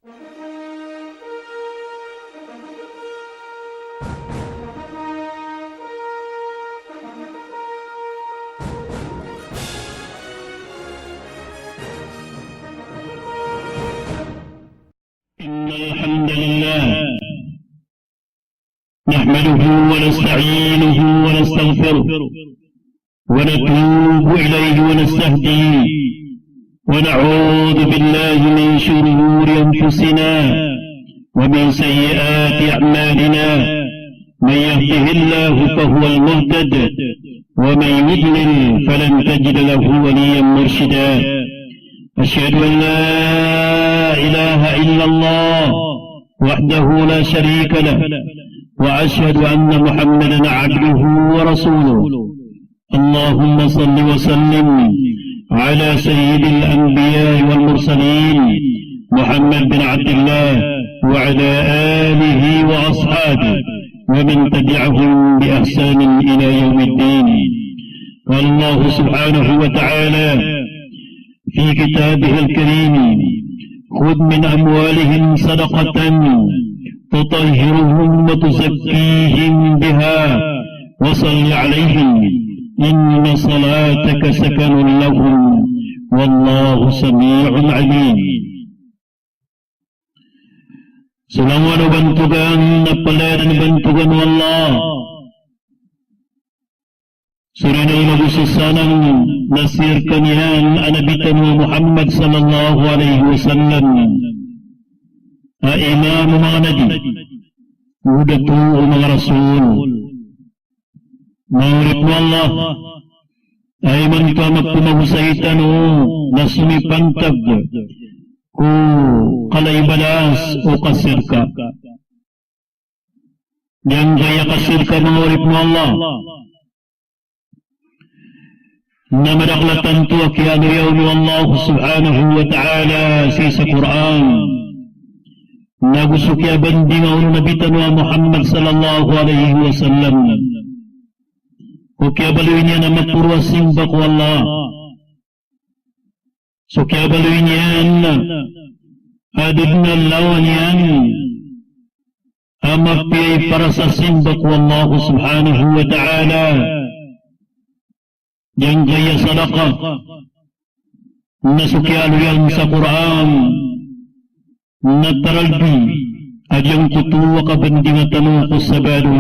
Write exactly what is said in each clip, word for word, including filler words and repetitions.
إن الحمد لله نحمده ونستعينه ونستغفره ونتوب إليه ونستهديه، ونعوذ بالله من شرور أنفسنا ومن سيئات أعمالنا. من يهده الله فهو المهتد، ومن يضلل فلن تجد له وليا مرشدا. أشهد أن لا إله إلا الله وحده لا شريك له، وأشهد أن محمدا عبده ورسوله. اللهم صل وسلم على سيد الأنبياء والمرسلين محمد بن عبد الله وعلى آله وأصحابه ومن تبعهم بإحسان إلى يوم الدين. قال الله سبحانه وتعالى في كتابه الكريم: خذ من أموالهم صدقة تطهرهم وتزكيهم بها وصل عليهم إن صلاتك سكن لهم والله سميع عليم. So langon a bantogan na palaya dn bantogan o Allah. So ri na o nago sa sanan na sii rkaniyan a Nabi tano a Muhammad sallallahu alaihi wasallam a imam o manga nabi, o dato o manga rasul. Manga oripn o Allah, aya imanto a mapmagosay tano na somipantag ko kala i balas o kasadka. Giyangkaya kasadka, manga oripn o Allah, na madakl a tanto a kiyaaloya on o Allah subhanahu wa ta'ala sii sa Qur'an, nago so kiyabandinga on o Nabi tano a Muhammad sallallahu alaihi wasallam. O kiyabaloy niyan a maporo a simba ko Allah. So kiyabaloy niyan a da dn a lawan iyan a mapiya i para sa simba ko Allah subhanahu wa ta'ala, giyangkaya sadaka. Na so kiyaaloy iyan sa Qur'an na taralbi a giyangkoto a kabandinga tano ko Sabado.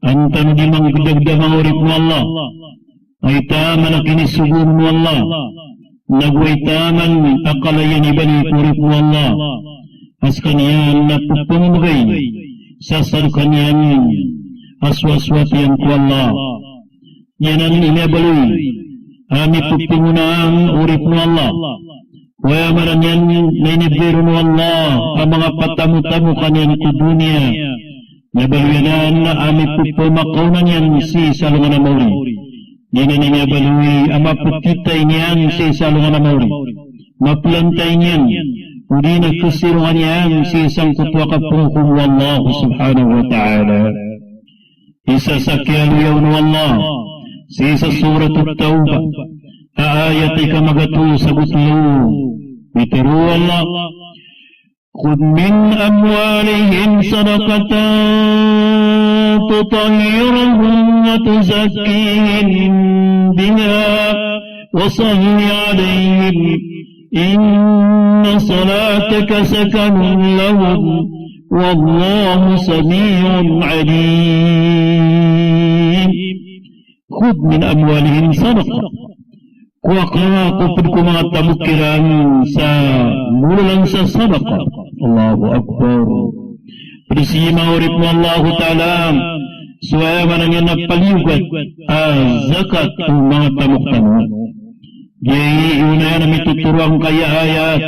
An tano di manggdagda, manga oripn o Allah, a itaman a kinisogoon o Allah, nago itaman a kalayan i bali ko oripn o Allah a skaniyan na pphamamgay sa sadka niyan a sowasowat iyan ko Allah. Giyanan i miyabaloy a mipphangonaan o oripn o Allah. Aya maana niyan na inibgay ron o Allah a manga patamotamokan iyan ko doniya. Miyabaloy anan a mipphamakaona niyan sii sa alongan a maori. Giyanan i miyabaloy a mapkitay niyan sii sa alongan a maori, maplantay niyan, odi na kasirongan iyan sii sangkoto a kapngkokom o Allah subhanahu wa ta'ala. Isa sa kiyaaloya on o Allah sii sa Surat At-Tawbah, a ayat ikamagatos ago tlo, pitharo o Allah: خذ من أموالهم صدقة تطهرهم وتزكيهم بها وصل عليهم إن صلاتك سكن لهم والله سميع عليم. خذ من أموالهم صدقة. Kowa ka ko pd ko manga tamok iran sa golalan sa sadaqa. Allahu Akbar. Pd sii, manga oripn o Allahu Ta'ala, so aya maana niyan na paliyogat a zakat o manga tamok tano. Giya i onaan a mitotoro angkaya ayat.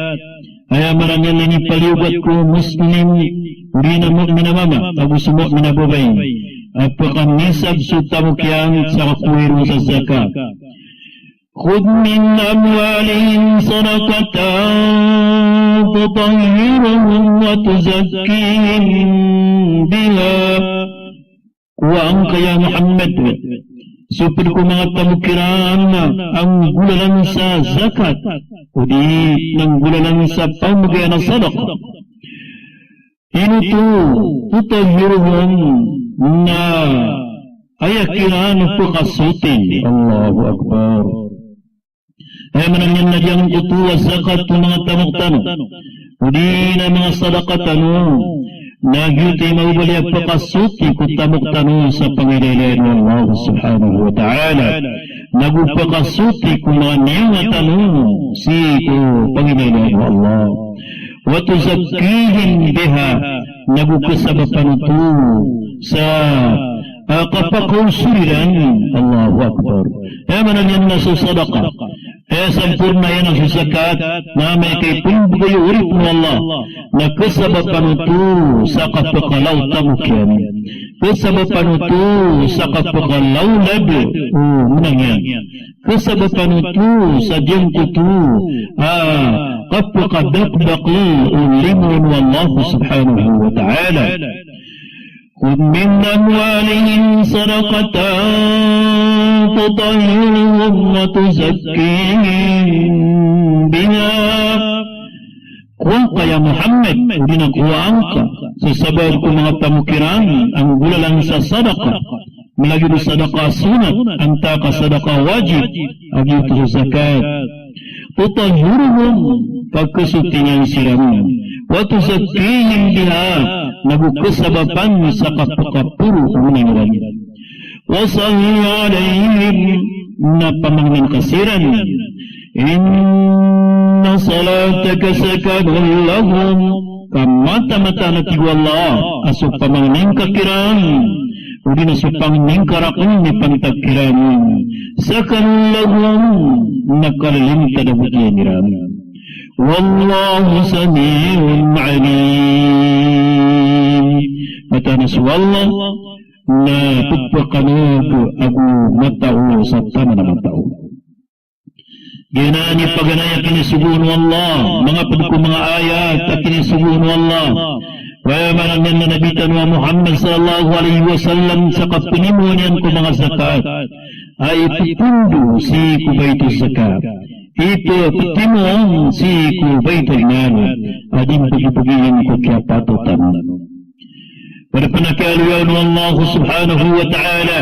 Aya maana niyan na inipaliyogat ko Muslim, odi na mu'min a mama ago so mu'min a babay, a pkanisab so tamok iyan sa kakowaa ron sa zakat. خذ من أموالهم صدقة تطهرهم وتزكيهم بها. Kowaa angka ya Muhammad so pd ko manga tamok iran a nggolalan sa zakat. odi na nggolalan sa pamagay a sadaqah. Ino oto, tutahhiruhum, na aya kiran pekasoti. Allahu Akbar. Aya maana niyan na giyangkoto a zakat o manga tamok tano, odi na manga sadaqah tano, na giyoto i maobali a pekasoti ko tamok tano sa pangilalayan o Allah Subhanahu wa Ta'ala. Nago pekasoti ko manga niyawa tano sii ko pangilalayan o Allah. Wa tuzakkihim biha, nago kesabapan oto sa, ah, kapakaosor iran. Allahu Akbar. Aya maana niyan na so sadaqah, aya samporna iyan a so zakat, na amay ka ipembegay o oripn o Allah, na kesabapan oto sa kapekalaw tamok iyan. Kesabapan oto sa kapekalaw lad o menang iyan. Kesabapan oto sa giyangkoto a kapekadakdakel o limo o Allah Subhanahu wa Ta'ala. Khudh min amwalihim sadaqatan tutahhiruhum wa tuzakkihim biha. Kowaa ka ya Muhammad, odi na kowaa ngka so sabaad ko manga tamok iran a nggolalan sa sadaqah, malagid o sadaqah a sunnat, antaa ka sadaqah a wajib, a giyoto so zakat. Tutahhiruhum, ka kesoti niyan siran. Wa tuzakkihim biha, nago kesabapan sa kapekaporo o menang iran. Wa salli alayhim, na pamangnin ka siran. Inna salataka sakanun lahum, ka mataan-mataan a tig o Allah a so pamangnin ka kiran, odi na so pangnin ka rakn a mipantag kiran, sakanun lahum, na kalilintad a begi iyan iran. Wallahu sami'un alim. Mataan a so Allah na pepakanog ago matao sa taman a matao. Giyanan i paganay a kinisogoon o Allah, manga pd ko manga ayat a kinisogoon o Allah. Aya maana niyan na Nabi tano a Muhammad sallallahu alayhi wasallam sa kapenimoon iyan ko manga zakat a ipepndo sii ko Baitul Zakat, ipepetimo sii ko Baitul Mal, a di mbegibegi iyan ko kiyapatotan. Pd pn a kiyaaloya on o Allah subhanahu wa ta'ala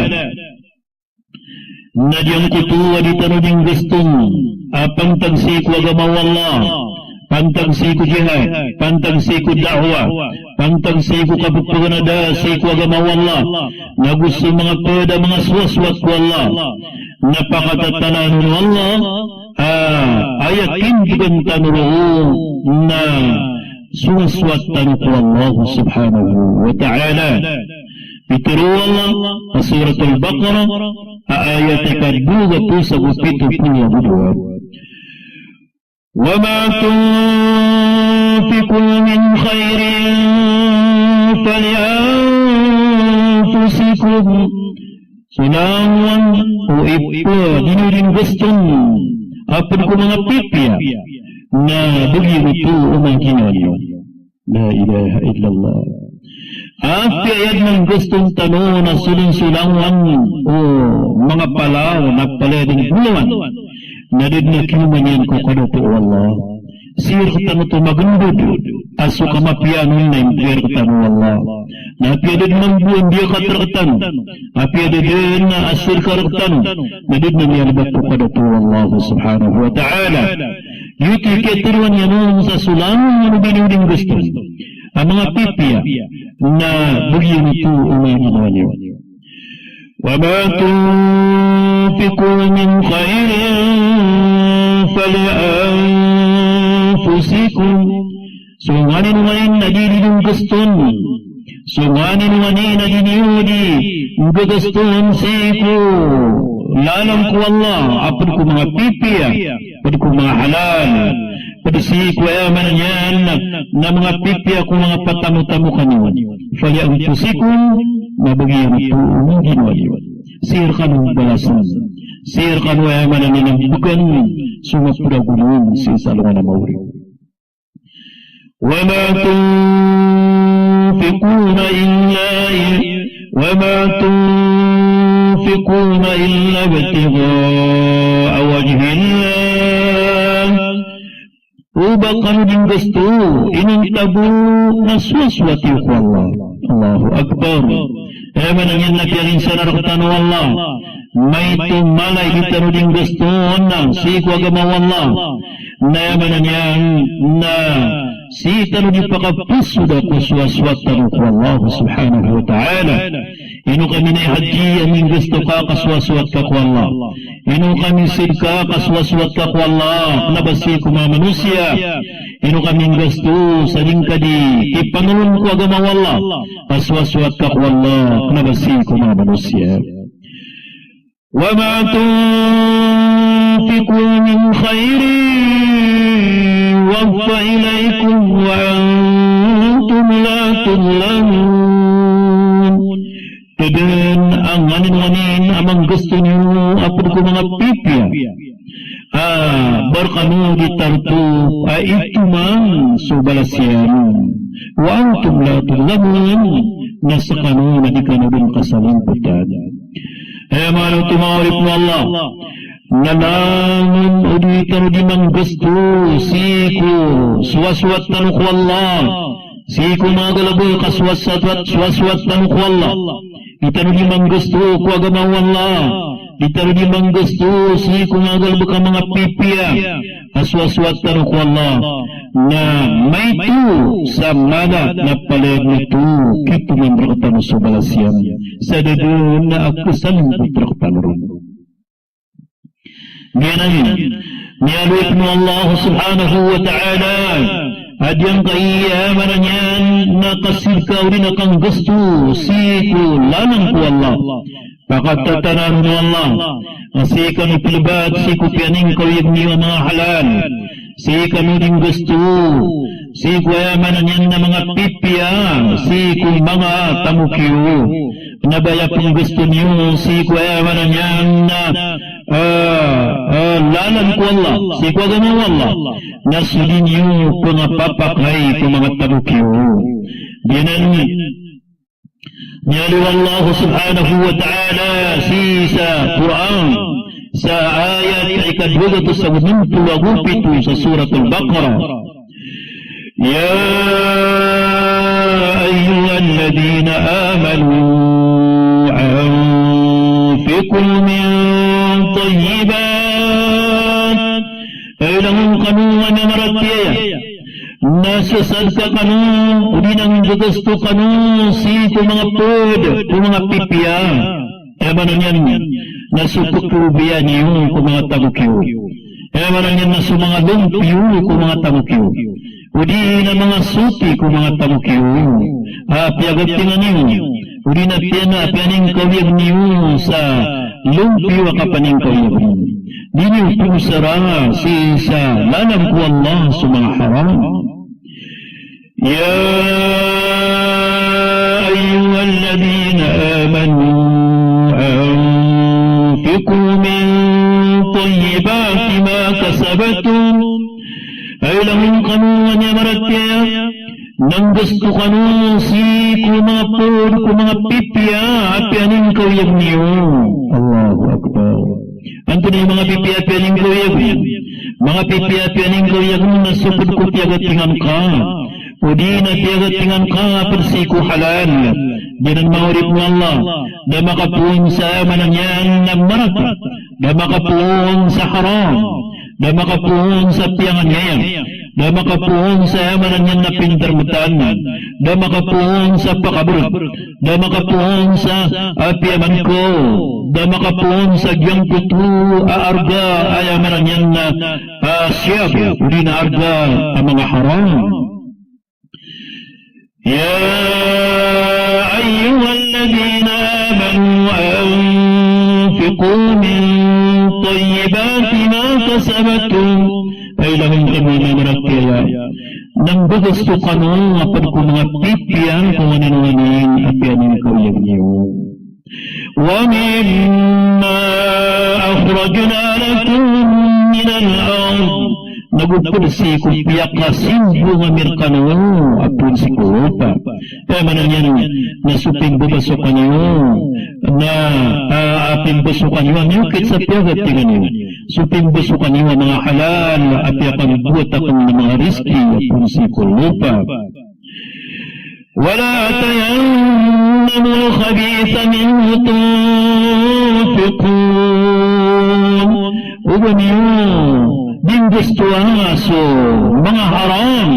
na giyangkoto a di tano dii nggaston a pantag sii ko agama o Allah, pantag sii ko jihad, pantag sii ko da'wah, pantag sii ko kapepaganada sii ko agama o Allah, nago so manga pd a manga sowasowat ko Allah, na pakatatanaan o Allah a aya kindogan tano roo na sowasowat tano ko Allah subhanahu wa ta'ala. Pitharo o Allah a Suratul Baqarah, a ayat a ika dowa gatos ago pito polo ago dowa: "Wa ma tunfiqu min khairin fali anfusikum." So langowan o ipd a di niyo dii nggaston a pd ko manga pipiya, na begi oto o manga ginawa niyo. La ilaha illallah. Apiya aya dn a nggaston tano na so dn so langowan o manga palaw, na palaya dn bolawan, na da dn a kiyoma niyan ko kadato o Allah. Sii rktano oto magndod a so kamapiyaan on na impiya rktano o Allah. Na apiya da dn mambo a ndiyakat rktano, apiya da dn a sii rktano, na da dn a miyalbat ko kadato o Allah subhanahu wa ta'ala. Giyoto i kiyatharoa niyan on sa so langowan o di niyo dii nggaston a manga pipiya, na begi oto o manga ginawa niyo. "Wa ma tunfiqu min khairin fali anfusikum." So nganin-nganin a di niyo dii nggaston, so nganin-nganin a di niyo dii nggaston sii ko lalan ko Allah a pd ko manga pipiya, pd ko manga halal, pd sii ko aya maana niyan na manga pipiya ko manga patamotamokan iyo, fali anfusikum, na begi oto o manga ginawa niyo. Sii rkano balasn, sii rkano aya maana niyan na bgan so mapd a golalan sii sa alongan a maori. "Wa ma tunfiqu illa, wa ma tunfiqu illa ibtigha'a wajhillah." o ba kano di nggasto, inonta bo na sowasowat iyo ko Allah. Allahu Akbar. Aya maana niyan na piyaninsan rektano o Allah. Maito mala i di tano di nggasto on na sii ko agama o Allah. Na aya maana niyan na sii tano di pakaposoda ko sowasowat tano ko Allah subhanahu wa ta'ala. Ino ka minay haji a minggasto ka ka sowasowat ka ko Allah. Ino ka misid ka ka sowasowat ka ko Allah. Kena ba sii ko manga manosiya. Ino ka minggasto sa di ngka di kipangelon ko agama o Allah ka sowasowat ka ko Allah. Kena ba sii ko manga manosiya. وما تنفقوا من خير يوف إليكم وأنتم لا تظلمون. Peden a nganin-nganin a manggasto niyo a ped ko manga pipiya a ba rekano di tarotop a itoman so balas iyan. Wa antum la tuzlamun, na sekano na di kano den kasalimpetan. Aya maana oto, manga oripn o Allah, na langon o di tano di manggasto sii ko sowasowat tano ko Allah, sii ko manga galebek a sowasowat, sowasowat tano ko Allah. Di tano di manggasto ko agama o Allah. Di tano di manggasto sii ko manga galebek a manga pipiya a sowasowat tano ko Allah. Na maito sa mala na palaya oto kitoman rektano so balas iyan. Sa da den a kesalimpet rektano ron. Giyanan i miyaaloy o Allah subhanahu wa ta'ala a giyangkaya maana niyan na kasid ka odi na kanggasto sii ko lalan ko Allah. Pakatatanan o Allah a sii kano pelebat sii ko piyaningkaoyag niyo a manga halal. Sii kano di nggasto sii ko aya maana niyan na manga pipiya sii ko manga tamok iyo. Na ba aya penggasto niyo sii ko aya maana niyan na, eh, eh, lalan ko Allah, sii ko agama o Allah, na so di niyo pengapapakay ko manga tamok iyo. Giyanan i miyaaloy o Allah subhanahu wa ta'ala sii sa Qur'an, sa ayat a ikadowa gatos ago nem polo ago pito sa Suratul Baqarah. يا أيها الذين آمنوا أنفقوا من طيبات. Hay langon kano a miyamaratiyaya, na sasadka kano, odi na nggagasto kano sii ko manga ped ko manga pipiya. Aya maana niyan na so pekolobiyan iyo ko manga tamok iyo. Aya maana niyan na so manga lompiyo ko manga tamok iyo. Odi na manga soti ko manga tamok iyo a piyagatingan iyo. Odi na piya-, na piyaningkaoyag niyo sa lompiyo a kapaningkaoyag niyo. Di niyo pegosara sii sa lalan ko Allah so manga haram. يا أيها الذين آمنوا أنفقوا من طيبات ما كسبتم. Hay langon kano a miyamaratiyaya, na nggasto kano sii ko manga ped ko manga pipiya a piyaningkaoyag niyo. Allahu Akbar. Antonaa i manga pipiya a piyaningkaoyag? Manga pipiya a piyaningkaoyag na so ped ko piyagatingan ka, odi na piyagatingan ka ped sii ko halal. Giyanan, manga oripn o Allah, da makapoon sa aya maana niyan na marata, da makapoon sa haram, da makapoon sa piyanganiyaya, da makapoon sa aya maana niyan na pindermetan, da makapoon sa pakabereg, da makapoon sa, ah, piyamangkaw, da makapoon sa giyangkoto a arga a aya maana niyan na, ah, siyabo, odi na arga a manga haram. يا أيها الذين آمنوا أنفقوا من طيبات ما كسبتم. Hay langon kano a miyamaratiyaya, na nggagasto kano a ped ko manga pipiya ko nganin-nganin a piyaningkaoyag niyo. ومما أخرجنا لكم من الأرض. Nago ped sii ko piyakasimbong ami rekano a poon sii ko lopa. Aya maana niyan na so pimbabasokan iyo, na, ah, ah, pimbasokan iyo a miyokit sa piyagatingan iyo. So pimbasokan iyo a manga halal a piyakamboat akn a manga rizki a poon sii ko lopa. Wala tayammamul khabitha minhu tunfiqun. Oba niyo di nggastoa so manga haram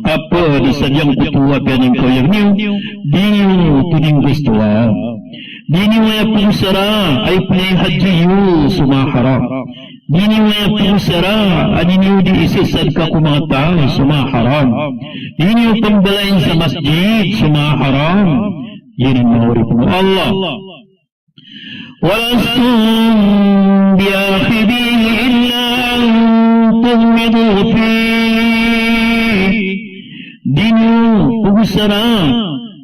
a pd sa giyangkoto a piyaningkaoyag niyo, di niyo oto di nggastoa. Di niyo aya pagosara a ipnay hadji iyo so manga haram. Di niyo aya pagosara a di niyo di isasadka ko manga taw so manga haram. Di niyo pmbalayin sa masjid so manga haram. Giyanan, manga oripn o Allah. Walastum biakhidhihi illa an tughmidu fih. Di niyo pagosara,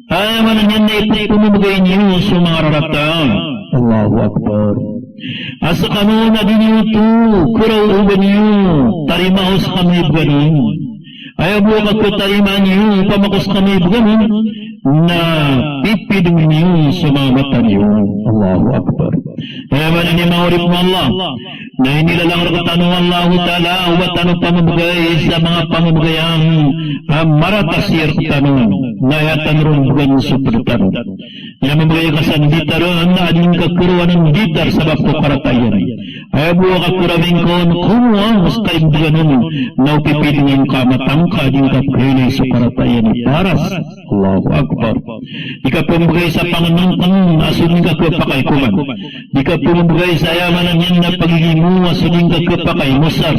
aya maana niyan na ipphmbgay niyo so manga rarata. Allahu Akbar. A skano na di niyo oto keraw o ba niyo tarimaa o skano i bgan on. Aya bo a katarimaa niyo opama ko skano i bgan on, na pipidng niyo so manga mata niyo. Allahu Akbar. Aya maana niyan, manga oripn o Allah, na inilalang rktano o Allahu Ta'ala o ba tano pmbgay sa manga pmbgayan a marata sii rktano, na aya tano ron bgan so pd tano. Aya mbgay ka sa nditar na adi ngka kerawan nditar sabap ko karata iyan. Aya bo a kakerawi ngka on, komowa o ska i bgan on, na o pipidng ngka a mata ngka a di ngka pkhailay so karata iyan i paras. Allahu Akbar. Di ka pmbgay sa pangnngkn a so di ngka khapakay koman. Di ka pmbgay sa, aya maana niyan na, pagigimo a so di ngka khapakay mosar.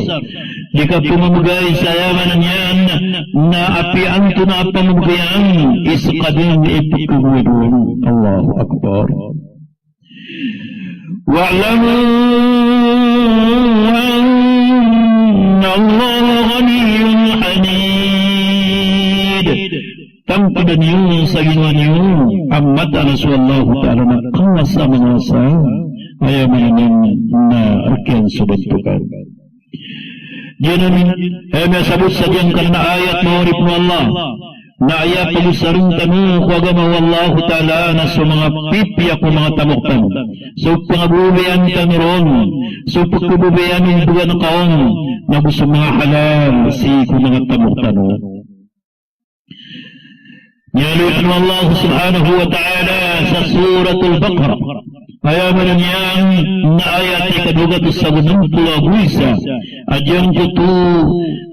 Di ka pmbgay sa, aya maana niyan na, apiya antonaa a pmbgay iyan i ska dn i pkhagowadowan. Allahu Akbar. Wa'lamu anna Allaha ghaniyyun hamid. Tangkda niyo sa ginawa niyo a mataan a so Allahu Ta'ala na kawasa a mangawasa. Aya maana niyan na rk iyan so bantogan. Giyanan i, eh, miyasabot sa giyangkanan a ayat, manga oripn o Allah, na aya pagosarn tano ko agama o Allahu Ta'ala na so manga pipiya ko manga tamok tano. So pkhababayaan tano ron, so pkhababayaan o bgan ka on, na go so manga halal sii ko manga tamok tano. Miyaaloy o Allah subhanahu wa ta'ala sa Suratul Baqarah, aya maana niyan na ayat ika dowa gatos ago nm polo ago isa, a giyangkoto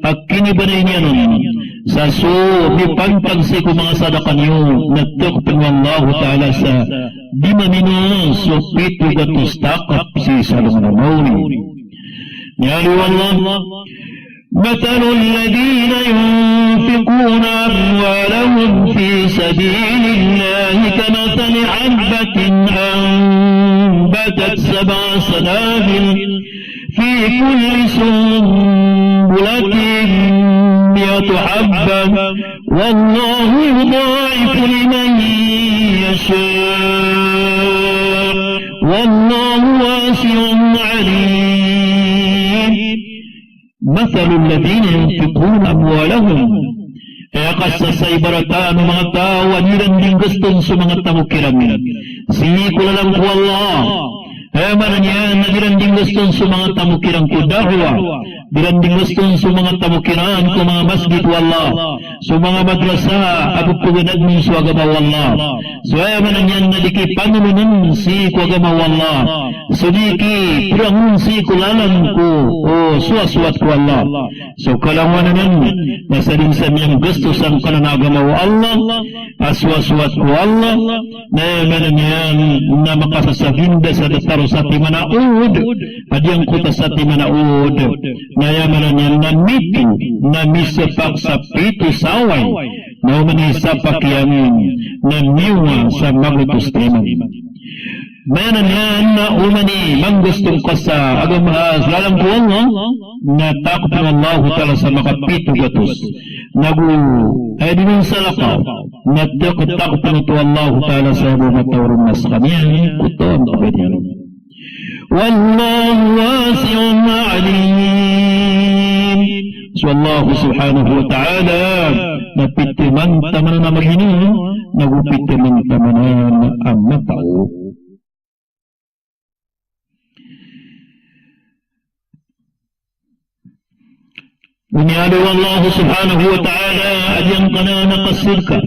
a kinibanay niyan on sa so mipantag sii ko manga sadaka niyo, na takpn o Allah ta'ala sa di mamino so pito gatos takp sii sa alongan a maori. Miyaaloy o Allah, مثل الذين ينفقون أموالهم في سبيل الله كمثل حبة أنبتت سبع سنابل في كل سنبلة مائة حبة والله يضاعف لمن يشاء والله واسع عليم. مثل الذين ينفقون أموالهم. Aya kasasaibaratan o manga taw a di iran dinggastoon so manga tamok iran sii ko lalan ko Allah. Aya maana niyan na di iran dinggastoon so manga tamok iran ko da'wah. Di iran dinggastoon so manga tamok iran ko manga masgit o Allah. So manga madrasa a pphaganadan on so agama o Allah. So aya maana niyan na di kipanolon on sii ko agama o Allah. So di kiprang on sii ko lalan ko, o, sowasowat ko Allah. So kalangowan anan na sadn sa miyanggasto sangkanan a agama o Allah a sowasowat ko Allah, na aya maana niyan na makasasaginda sa datar o satiman a od a giyangkoto a satiman a od, na aya maana niyan na mito, na misapak sa pito saway, na oman i sapak iyan na miyowa sa magotos timan. Maana niyan na oman i manggasto ngka sa agama, sa lalan ko Allah, na takpn o Allah ta'ala sa makapito gatos. Na go aya dn on salakaw, na takpn oto o Allah ta'ala sa bo mataw ron na skaniyan ko taw a mabaya niyan. Wallahu wasi'un alim. So Allah subhanahu wa ta'ala na pitaman taman a magino, na go pitaman taman a mataw. Miyaaloy o Allah subhanahu wa ta'ala a giyangkanan a kasirka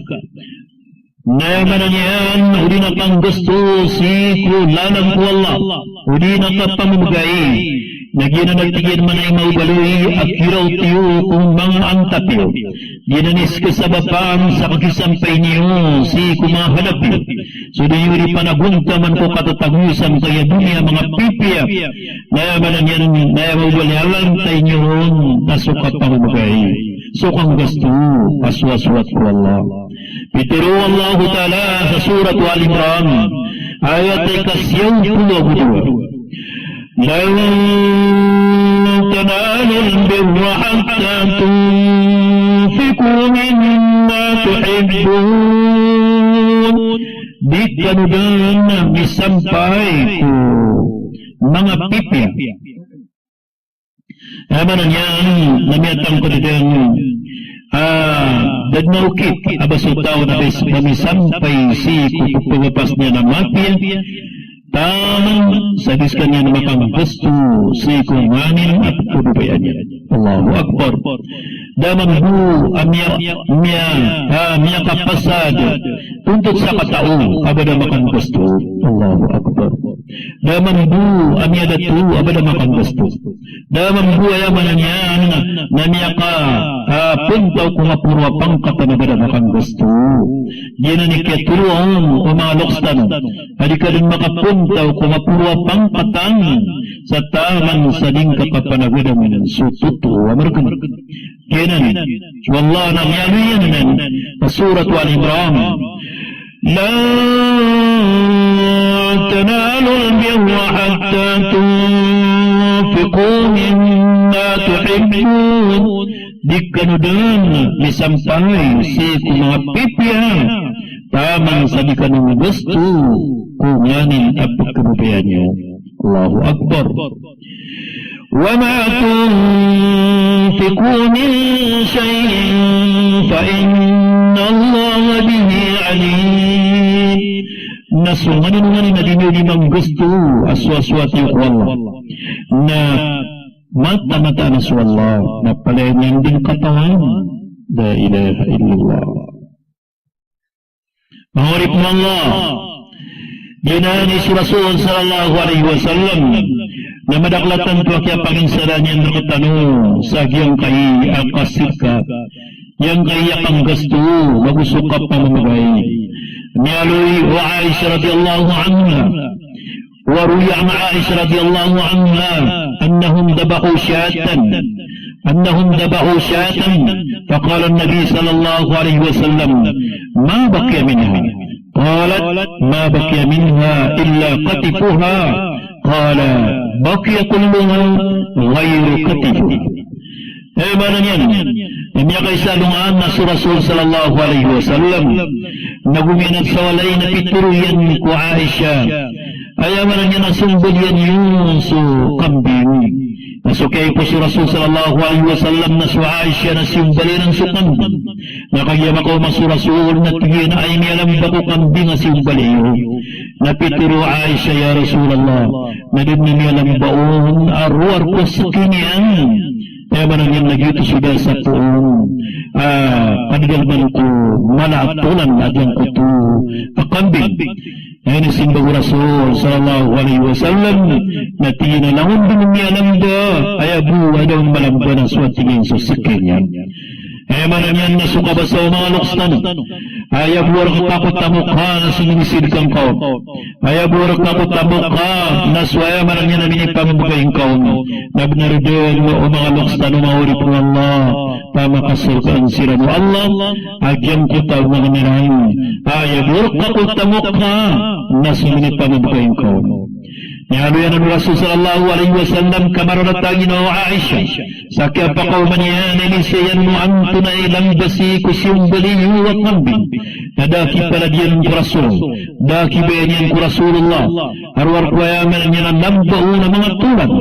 na aya maana niyan o di na kanggasto sii ko lalan ko Allah, o di na kapamamgay, na giyanan a tig iyan man a maobaloy a kiraot iyo ko manga antap iyo. Giyanan i sikasabapan sa kakisampay niyo sii ko manga hadap iyo. So di niyo di panagontaman ko katatago sangkaya doniya a manga pipiya. Na aya maana niyan, na aya maobaloy a lantay niyo ron na so kapamamgay, so kanggasto a sowasowat ko Allah. Pitharo o Allahu Ta'ala sa Surat Al Imran, ayat a ika siyaw polo ago dowa. Lan tanalul birra hatta tunfiqu mimma tuhibbun. Di kano dn misampay ko manga pipiya. Aya maana niyan na miyatangkd dn a da dn a okit a ba so taw na ba misampay sii ko pphagapas niyan a mapiya, taman sa di skaniyan makanggasto sii ko nganin a pkhababayaan iyan. Allahu Akbar. Da mambo a miya, miya, a miyakapasad tontot sa katao a ba da makanggasto. Allahu Akbar. Da mambo a miyadato a ba da makanggasto. Da mambo, aya maana niyan, na miyaka, a, pontaw ko maporo a pangkatan a ba da makanggasto. Giyanan i kiyatoroa on o manga loks tano a di ka dn makapontaw ko maporo a pangkatan sa taman sa di ngka kapanagadam so totoo a margn. Giyanan so Allah na miyaaloy iyan sa Surat Al Imran, "Lan tanalul birra hatta tunfiqu mimma tuhibbun." Di kano dn misampay sii ko manga pipiya taman sa di kano nggasto ko nganin a pkhababayaan iyo. Allahu Akbar. "Wa ma tunfiqu min shay'in fa innallaha bihi alim." Na so nganin-nganin a di niyo di manggasto a sowasowat iyo ko Allah, na mataan-mataan a so Allah na palaya niyan dn katawan. La ilaha illallah. Manga oripn o Allah, giyanan i so Rasul sallallahu alaihi wasallam na madakl a tanto a kiyapanginsalaan iyan rktano sa giyangkai a kasidka, giyangkai a kanggasto, ago so kapamamgay. Miyaaloy o Aisha radhiyallahu anha, وروي عن عائشة رضي الله عنها أنهم ذبحوا شاة، أنهم ذبحوا شاة، فقال النبي صلى الله عليه وسلم: "ما بقي منها؟" قالت: "ما بقي منها إلا قطيفها." قال: "بقي كلها غير قطيفها." Aya maana niyan, miyakaisa a alongan na so Rasul sallallahu alaihi wasallam na gomiyanat sa walay na pitharo iyan ko Aisha. Aya maana niyan na sombalian iyo so kambing. Na so kiyaipos o Rasul sallallahu alaihi wasallam na so Aisha na siyombali iran so kambing. Na kagiya makaoma so Rasul na tig iyan a aya miyalamba ko kambing a siyombali iyo. Na pitharo o Aisha, "Ya Rasulullah, na da dn a miyalamba on a rowar ko skaniyan." Aya maana niyan na giyoto so da sa poon a kadadalman ko mala a tolan a giyangkoto a kambing. Aya inisimba o Rasul sallallahu alaihi wasallam na tig iyan a langon dn miyalamba, aya bo a da on malamba na so, tig iyan, so skaniyan. Aya maana niyan na so kabasa o manga loks tano, aya bo a rk ka ko tamok ka na so minisidka ngka on. Aya bo a rk ka ko tamok ka na so, aya maana niyan na minipamamgay ngka on. Na bnar dn o manga loks tano, manga oripn o Allah, pamakasorgaan siran o Allah a giyangkoto a manga miran. Aya bo a rk ka ko tamok ka na so minipamamgay ngka on. Miyaaloy anan o Rasul sallallahu alaihi wasallam ka mararata a ginawa o Aisha sa kiyapakaoma niyan a inizaan iyan o antonaa i lamba sii ko siyombali iyo a kambing. Na da a kipalad iyan ko Rasul, da a kibayaan iyan ko Rasulullah a rowar ko, aya maana niyan, a lamba on a manga tolan.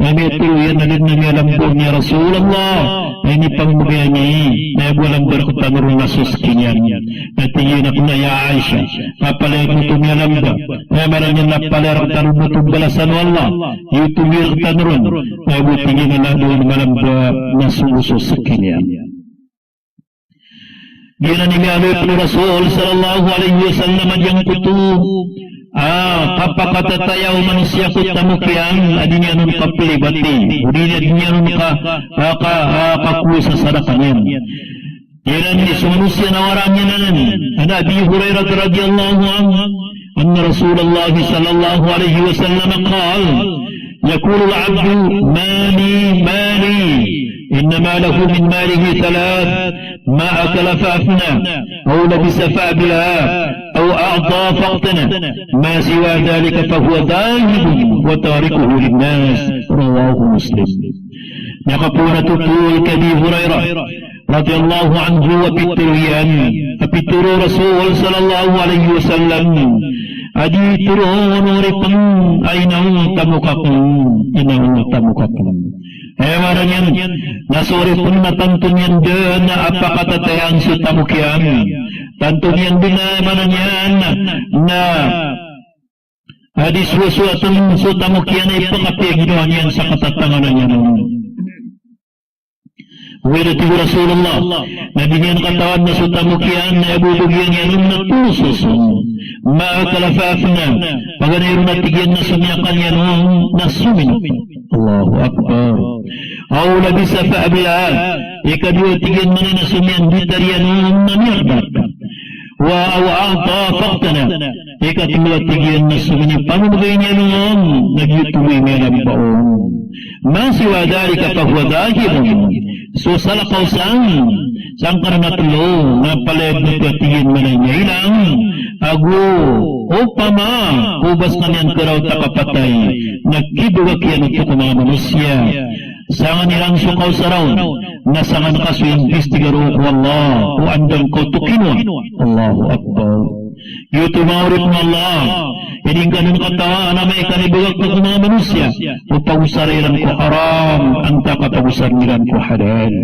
Na miyatoro iyan a da dn a miyalamba on, ya Rasulullah. Inipambegan iyan, na aya bo a lamba rektano ron na so seki niyan. Na tig iyan a kna ya Aisha, a palaya ko oto miyalamba, aya maana niyan na palaya rektano oto balasan o Allah, giyoto i rektano ron. Na aya bo tig iyan a da on malamba na so, so seki niyan. Giyanan i miyaaloy pn o Rasul sallallahu alaihi wasallam a giyangkoto a kapakatataya o manosiya ko tamok iyan a di niyan on kaplibati, odi na di niyan on ka, a, ka, a, kakowa sa sadaka niyan. Giyanan i so manosiya na waraan iyan anan. An Abi Hurairah radhiyallahu anhu, anna Rasulullah sallallahu alaihi wasallam qal, yaqulul abdu mali, mali, innama lahu min malihi thalath, ma akala fa afna, aw labisa fa abla, aw a'ta fa aqtana, ma siwa dhalika fa huwa dhahibun wa tarikuhu linnas. Rawahu Muslim. Miyakapoon a totol ki Abi Hurairah radhiyallahu anhu a pitharo iyan, a pitharo o Rasul sallallahu alaihi wasallam a di tharoon o oripn a ina on a tamok akn, ina on a tamok akn. Aya maana niyan na so oripn na tanto niyan dn a pakatatayaan so tamok iyan. Tanto niyan dn a, aya maana niyan na, a di sowasowa tn so tamok iyan a ipakapiya ginawa niyan sa katatanganan iyan on. Ogaid a tig o Rasulullah, na di niyan katawan na so tamok iyan na aya bo a bagian iyan on na tlo soson. Ma akala fa afna, paganay ron a tig iyan na so miyakan iyan on na sominop. Allahu Akbar. Aw labisa fa abla, ikadowa a tig iyan mambo na so miyanditar iyan on na miyardat. Wa aw a'ta fa aqtana, ikatlo a tig iyan na so minipamamgay niyan on na giyoto i miyalamba on. Ma siwa dhalika fa huwa dhahibun. So salakaw san, sangkanan a tlo, na palaya dn oto a tig iyan mambo na ilang, ago opama ko ba skaniyan karaot a kapatay, na kibagak iyan oto ko manga manosiya. Sangan iran so kaosara on, na sangan ka so imbestiga roo ko Allah, o anda ngka oto kinowa. Allahu Akbar. Giyoto manga oripn o Allah, aya di ngka dn katawan a amay ka inibagak ka ko manga manosiya, o pagosara iran ko haram, antaa ka pagosara iran ko halal.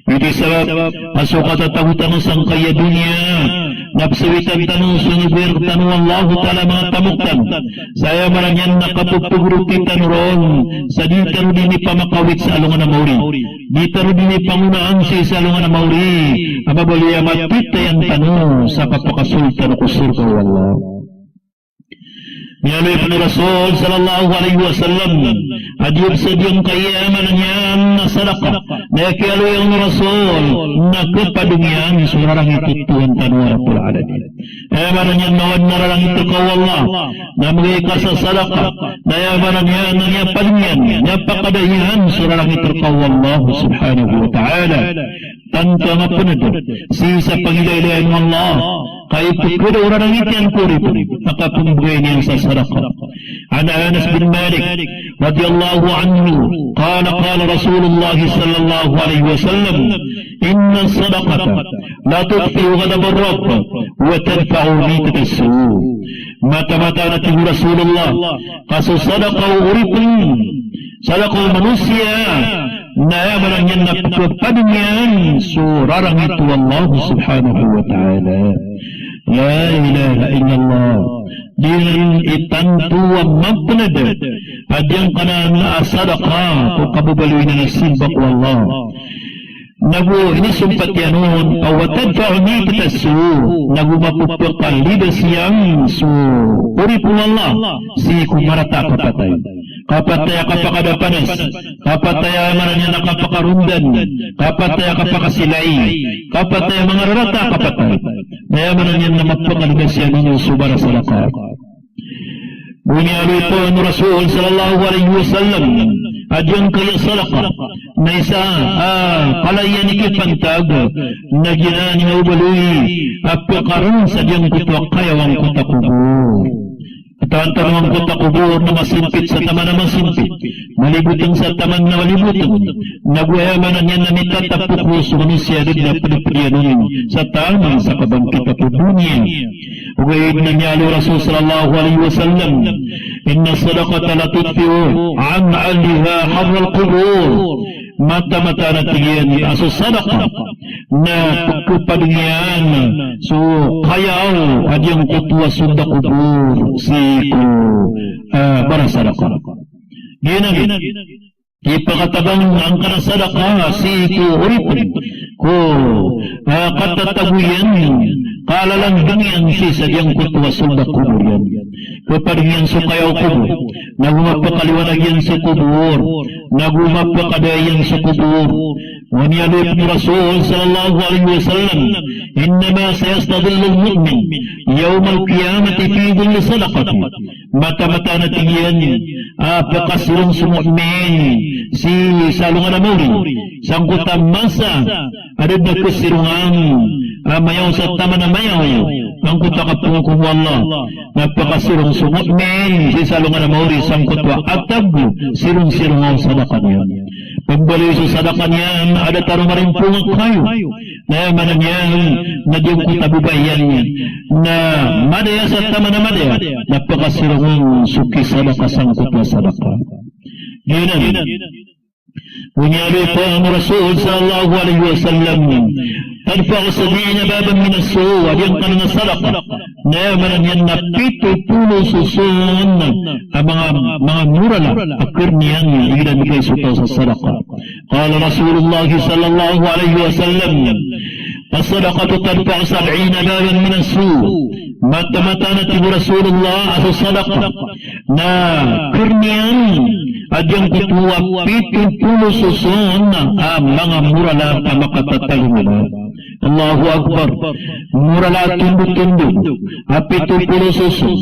Giyoto i sabap a so katatago tano sangkaya doniya, na pzawitan tano so inibgay rektano o Allahu Ta'ala a manga tamok tano. Sa aya maana niyan na kapphagoroti tano ron, sa di tano dn inipamakawit sa alongan a maori. Di tano dn inipangonaan sii sa alongan a maori. A mabaloy a matitayan tano sa kapakasold tano ko sorga o Allah. Miyaaloy pn o Rasul sallallahu alaihi wasallam a di bs a giyangkaya, aya maana niyan na sadaka, na aya kiyaaloy on o Rasul na kapadng iyan so rarangit o Tuhan tano a Rabbul Alamin. Aya maana niyan na o adn a rarangit rka o Allah na amay ka sasadaka, na aya maana niyan na niyapadng iyan, niyapakada iyan so rarangit rka o Allah subhanahu wa ta'ala. Tanto a mapnd sii sa pangilailayan o Allah ka ipkhada o rarangit iyan ko oripn a kapmbgay niyan sa sadaka. An Anas bin Malik radhiyallahu anhu, qala, qala Rasulullah sallallahu alaihi wasallam, inna sadaqata la tutfi'u ghadabar rabb wa tadfa'u mi'tata su'. Mataan-mataan a tig o Rasulullah, ka so sadaka o oripn, sadaka o manosiya, na aya maana niyan na pkhapadng iyan so rarangit o Allah subhanahu wa ta'ala. La ilaha illallah. Di dn itanto a mapnd a giyangkanan a sadaka ko kababaloy niyan a simba ko Allah. Nago inisompat iyan on a wa tadfa'u mi'tata su', nago mapphakalidas iyan so oripn o Allah sii ko marata a kapatay. Kapatay a kapakadapanas, kapatay a aya maana niyan na kapakarondan, kapatay a kapakasilai, kapatay a manga rarata a kapatay. Na aya maana niyan na mapphakalidas iyan on so barasadaka. Bo niyan aloy pn o Rasul sallallahu alaihi wasallam a giyangkaya sadaka na isa a kala iyan i kipantag na giyanan i mabaloy a pkharn sa giyangkoto a kayaw angkoto a kobor. Katawan tano angkoto a kobor na masimpit sa taman a masimpit. Maliboteng sa taman na maliboteng. Nago aya maana niyan na mitatapok so manosiya a da dn a pd a pd iyan on sa taman sa kabangkit a ko doniya. Ogaid na miyaaloy o Rasul sallallahu alaihi wasallam, "Inna sadaqata la tutfi'u an ahliha harral qubur." Mataan, mataan a tig iyan a so sadaqah na pkhapadng iyan so kayaw a giyangkoto a sold a kobor sii ko, ah, barasadaqah. Giyanan i pkhatabang angkanan a sadaqah sii ko oripn ko, ah, katatago iyan, kalalandng iyan sii sa giyangkoto a sold a kobor iyan. Pkhapadng iyan so kayaw o kobor, nago mapkhaliwanag iyan so kobor, nago mapkhadaya iyan so kobor. Aya miyaaloy o Rasul sallallahu alaihi wasallam, "Innama sayastadhillul mu'min yawmal qiyamati fi dhilli sadaqatihi." Mataan, mataan a tig iyan a pkhasirong so mu'min sii sa alongan a maori sangkoto a masa a da dn a khasirongan a mayaw sa taman a mayaw angkoto a kapngokom o Allah. Na pkhasirong so mu'min sii sa alongan a maori sangkoto a atag sirong-sirong o sadaqah niyan. Pmbaloy so sadaqah niyan a datar o marimpong a kayo. Na aya maana niyan na giyangkoto a babay iyan na madaya sa taman a madaya, na pkhasirong on so kisadaqah sangkoto a sadaqah. Giyanan. Aya miyaaloy o Rasul sallallahu alaihi wasallam, "Tadfa'u sab'ina baban minas su'." A giyangkanan a sadaqah na aya maana niyan na pito polo soson a manga, manga morala a khair niyan igira migay so taw sa sadaqah. Qala Rasulullah sallallahu alaihi wasallam, "As-sadaqatu tadfa'u sab'ina baban minas su'." Mataan, mataan a tig o Rasulullah a so sadaqah na khair niyan a giyangkoto a pito polo soson a manga morala a makatatalingoma. Allahu Akbar. Morala a tondotondog a pito polo soson,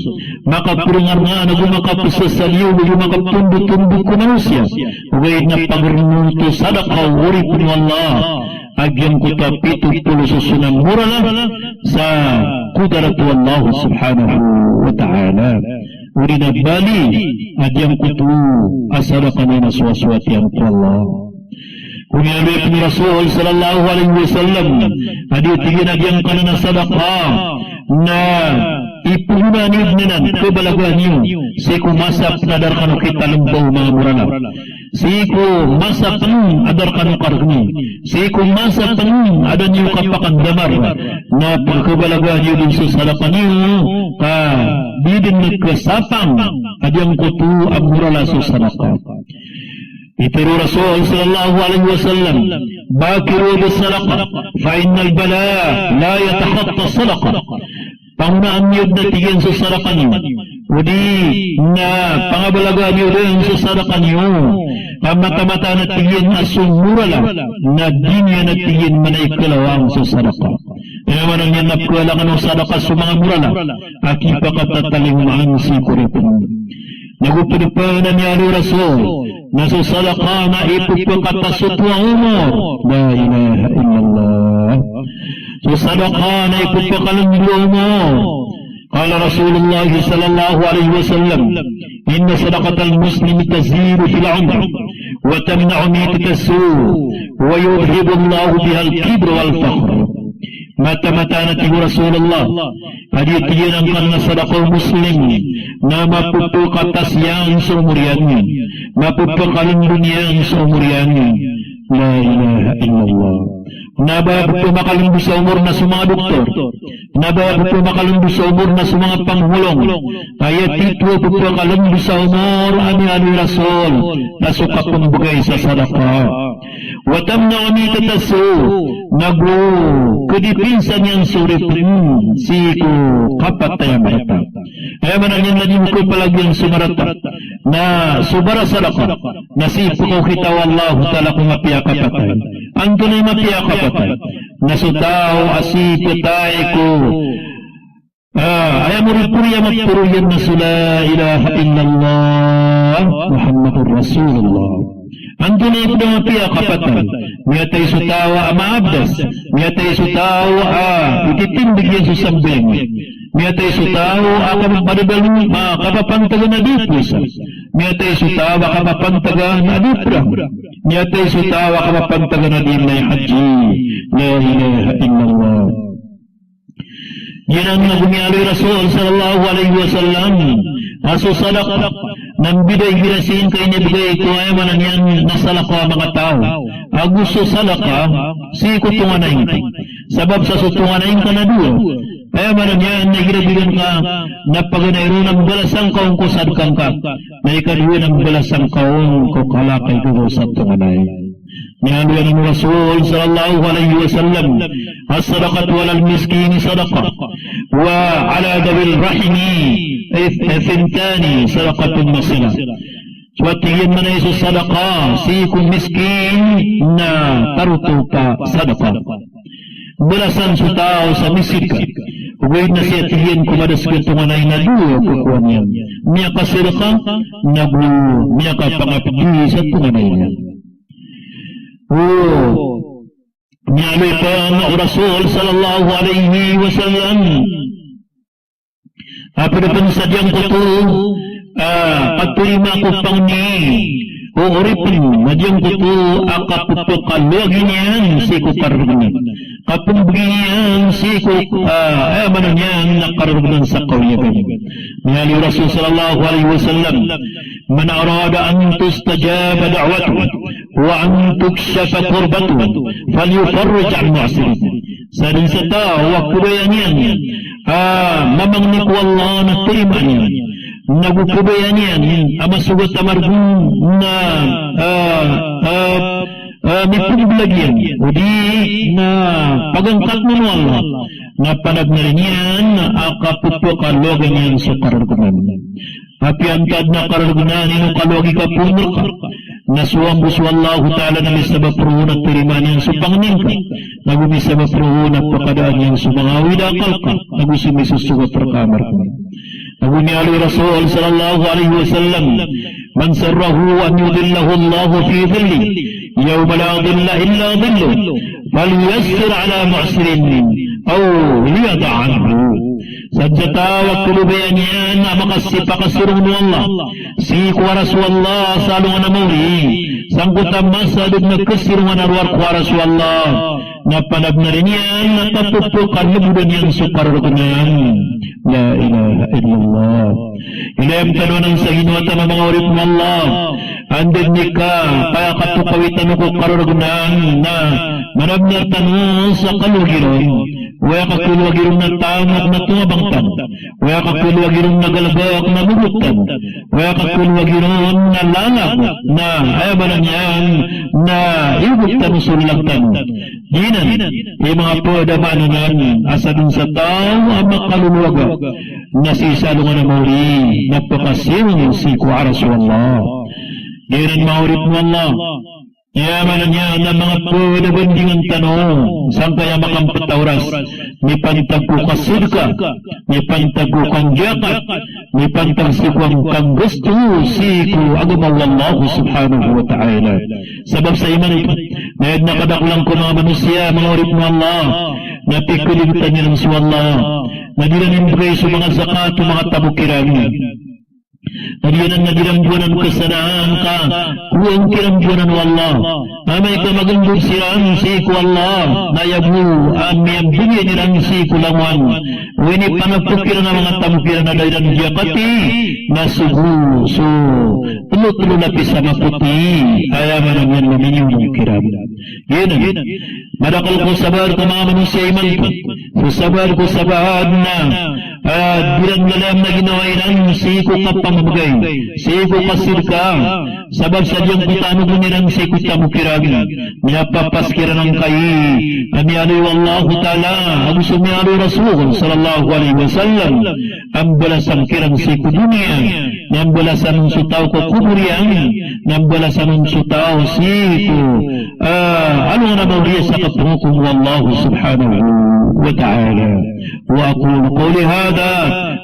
makaporingarnga nago makapsasaliyo nago makatondotondog ko manosiya. Ogaid na pagrnonto sadaqah o oripn o Allah a giyangkoto a pito polo soson a morala sa kodarat o Allah subhanahu wa ta'ala. Odi na bali a giyangkoto a sadaqah niyan a sowasowat iyan ko Allah. Ko miyaaloy o Rasul sallallahu alaihi wasallam a di tig iyan a giyangkanan a sadaqah na ipoona niyo dn anan, kabalagaan iyo sii ko masa pn a da rkano kitalmbaw o manga morala, sii ko masa pn a da rkano kargni, sii ko masa pn a da niyo kapakandamar, na pkhabalagaan iyo dn so sadaqah niyo ka di dn khasapang a giyangkoto a morala so sadaqah. Pitharo o Rasul sallallahu alaihi wasallam, "Bakiru bis-sadaqah, fa innal bala'a la yatakhatta as-sadaqah." Pangonaan iyo dn a tig iyan so sadaqah niyo. Odi na pangabalagaan iyo dn so sadaqah niyo. Ka mataan, mataan a tig iyan a so morala na di niyan a tig iyan manay kalawang so sadaqah. Aya maana niyan na pkhalakn o sadaqah so manga morala a kipakatatalingomaan sii ko oripn. Nago pd pn a miyaaloy o Rasul na so sadaqah na ipphakatasoto a omor. La ilaha illallah. So sadaqah na ipphakalondo a omor. Qala Rasulullah sallallahu alaihi wasallam, "Inna sadaqatal muslimi tazidu fil umr, wa tamna'u mitatas su', wa yudhhibu Allahu bihal kibra wal fakhr." Mataan, mataan a tig o Rasulullah a di tig iyan angkanan a sadaqah o Muslim na mapphakatas iyan so omor iyan, mapphakalondo niyan so omor iyan. La ilaha illallah. Na ba pphakalondo sa omor na so manga doktor, na ba pphakalondo sa omor na so manga pangholong. Aya titho a pphakalondo sa omor a miyaaloy o Rasul na so kapmbgay sa sadaqah. Wa tamna'u mitatas su', nago kadipinsa niyan so oripn sii ko kapatay a marata. Aya maana niyan na di mo kapalagiyan so marata. Na so barasadaqah na sii pkhaokita o Allahu Ta'ala ko mapiya a kapatay. Antonaa i mapiya a kapatay? Na so taw a sii ptay ko Ah, aya moripori a matharo iyan na so la ilaha illallah Muhammadur Rasulullah. Antonaa i pd a mapiya a kapatay? Miyatay so taw a maabdas, miyatay so taw a ititindg iyan so sambayang, miyatay so taw a kapapadadalm, ah, kapapantagan a di powasa. Miyatay so taw a kapapantagan a di prang. Miyatay so taw a kapapantagan a di mlay hajji. La ilaha illallah. Giyanan na go miyaaloy o Rasul sallallahu alaihi wasallam a so sadaqah na mbida igira sii ngka inibgay ko, aya maana niyan na salakaw a manga taw, ago so sadaqah sii ko tonganay ngka. Sabap sa so tonganay ngka na dowa, aya maana niyan na igira bgan ka na paganay ron na mbalasan ka on ko sadaqah ngka, na ikadowa na mbalasan ka on ko kalakay ko sa tonganay. Miyaaloy anan o Rasul sallallahu alaihi wasallam, "As-sadaqatu alal miskini sadaqah, wa ala dhawir rahimi ith-, thintani sadaqatun wasilah." So tig iyan, maana i so sadaqah sii ko miskin na tarotop a sadaqah. Balasan so taw sa miskin ka. Ogaid na sii, tig iyan, ko mada sii ko tonganay na dowa ko kowa niyan. Miyakasadaqah na go miyakapangapdi sa tonganay niyan. O, miyaaloy pn o Rasul sallallahu alaihi wasallam a pd pn sa giyangkoto a katorima ko pangni o oripn, na giyangkoto a kapphakalogi niyan sii ko kargnan, kapmbgi niyan sii ko, a, aya maana niyan na kargnan sa kawiyagan. Miyaaloy o Rasul sallallahu alaihi wasallam, "Man arada an tustajaba da'watuhu wa an tukshafa kurbatuhu, falyufarrij an mu'sirin." Sadn sa taw a khabayaan iyan a mamangni ko Allah na tarimaan iyan, na go khabayaan iyan a masogat a margn na, a, a, a, mipmblag iyan, odi na pagangkatn o Allah, na panabnar iyan a kapphakalogi niyan so kargnan. Apiya antaa dn a kargnan, ino kalogi ka poon rka, na so ambo so Allahu Ta'ala na misabap roo na tarimaan iyan so pangni ngka, na go misabap roo na pakadaan iyan so manga awid a akal ka, na go so misosogat rka a margn. Na go miyaaloy o Rasul sallallahu alaihi wasallam, "Man sarrahu an yudhillahu Allahu fi dhillihi yawma la dhilla illa dhilluh, falyassir ala mu'sirin aw liyada' anhu." Sadn sa taw a khabayaan iyan a makasipakasrong o Allah sii ko aras o Allah sa alongan a maori, sangkoto a masa a da dn a kasirongan a rowar ko aras o Allah, na panabnar iyan a kapphakalogi niyan so kargnan. La ilaha illallah. Ilaya tano anan sa ginawa tano, manga oripn o Allah. Anda dn i ka, kaya katokawi tano ko kargnan na manabnar tano sa kalogi ron. Aya kakalogi ron na tamok na tonga bangtan. Aya kakalogi ron na galbk na mobot tano. Aya kakalogi ron na lalag na, aya maana niyan na iyogot tano so lalag tano. Giyanan i manga pd a maana niyan a sadn sa taw a makalolowaga na sii sa alongan a maori na pakasirong sii ko aras o Allah. Giyanan, manga oripn o Allah. Aya maana niyan na manga pd a bandingan tano sangkaya makampit a oras, mipantag ko kasadka, mipantag ko kanggiyakat, mipantag sii ko kanggasto sii ko agama o Allah subhanahu wa ta'ala. Sabap sa imanto na aya dn a kadakolan ko manga manosiya, manga oripn o Allah, na piklitan iran so Allah, na di iran imbgay so manga zakat o manga tamok iran. Na giyanan na di iran bo anan kasadaan ka kowaan kiran bo anan o Allah. Amay ka magndod siran sii ko Allah, na aya bo a miyambgay iran sii ko langowan o inipanapok iran a manga tamok iran a da iran giyakati, na sogo so tlo-tlo lapis a mapoti, aya maana niyan na miniyono kiran. Giyanan, madakl ko sabaad ko manga manosiya imanto. So sabaad ko sabaad na, ah, di iran lalayon a ginawa iran sii ko kapamamgay, sii ko kasadka. Sabap sa giyangkoto a nogon iran sii ko tamok iran, miyapapas kiran angkai a miyaaloy o Allahu Ta'ala ago so miyaaloy o Rasul sallallahu alaihi wasallam a mbalasan kiran sii ko doniya na mbalasan on so taw ko kobor iyan, na mbalasan on so taw sii ko, ah, alongan a maori sa kapangokom o Allah subhanahu wa ta'ala. Wa aqulu qawli hadha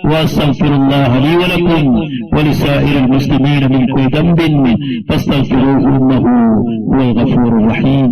wa astaghfirullaha li wa lakum wa li sa'iril muslimina min kulli dhanbin fastaghfiruhu innahu huwal ghafurur rahim.